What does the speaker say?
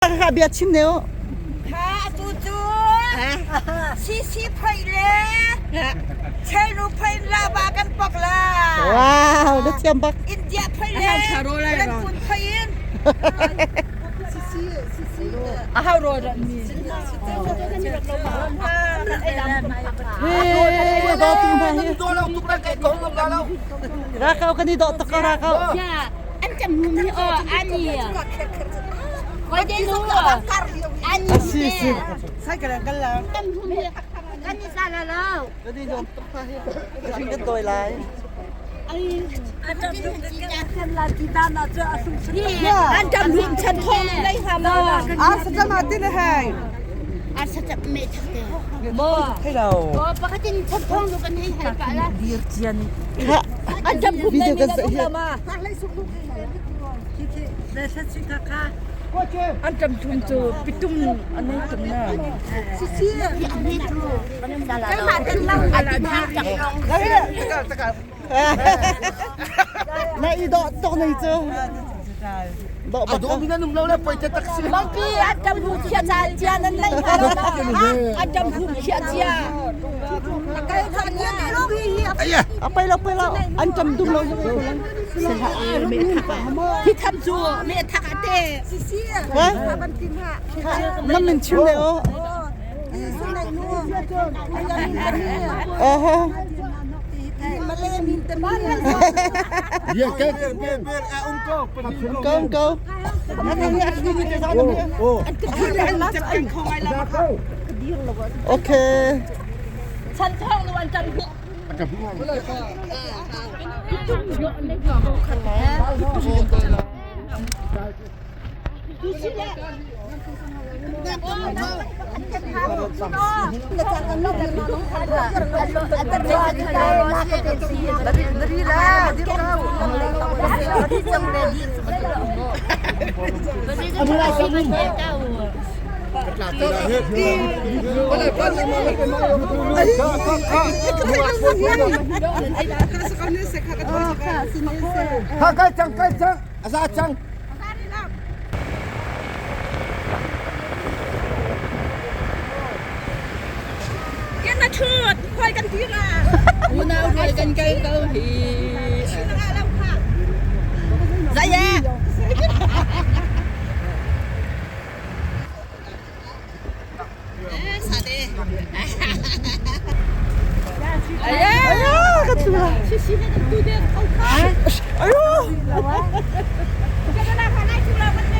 Kha bia chim ne u. Kha atu cu CC phoi le Chelnu phoi la ba kan pok la. Wow, na thiam bak. India phoi le Rangoon phoi in. A hau ro ran mi. He, do tu hna hi. Rakau kan i dawh tuk ko rakau. An cam hum hi o ani. Koi de lu. Ani. Si si. Sai ka kan la. Cam hum hi kan ni sa la lo. Kan i nuam tuk hna hi. Ka kan doi lai. An cam hum chan thong lei ha ma. A sa jama tin hai. A sa chap me thak te. Mo. Hello. O pakatin chan thong lu kan hei hai pa la. Dir chian. An cam hum Video lei kan mi sa hi. ma. An cam thum cu pitum an nei tum na. Kan ma kan lau ala Na i dawh tuk nei cu. Dawh bak. Adawh mi nan um lo le poi te tak si. Mangpi an cam hum chia cha chia nan lei ha an cam hum chia chia. Aya. A pai lo pai lo. An cam dum lo. Hi tham cu me thak ate. Ha? Nam min chim le o. Aha. Ye ke. Go go. Okay. Chan thong lu an cam hum. Ha kai chang kai chang. Aza chang. Yan na chut, khoi kan ti la. Unau rual kan kal ko hi.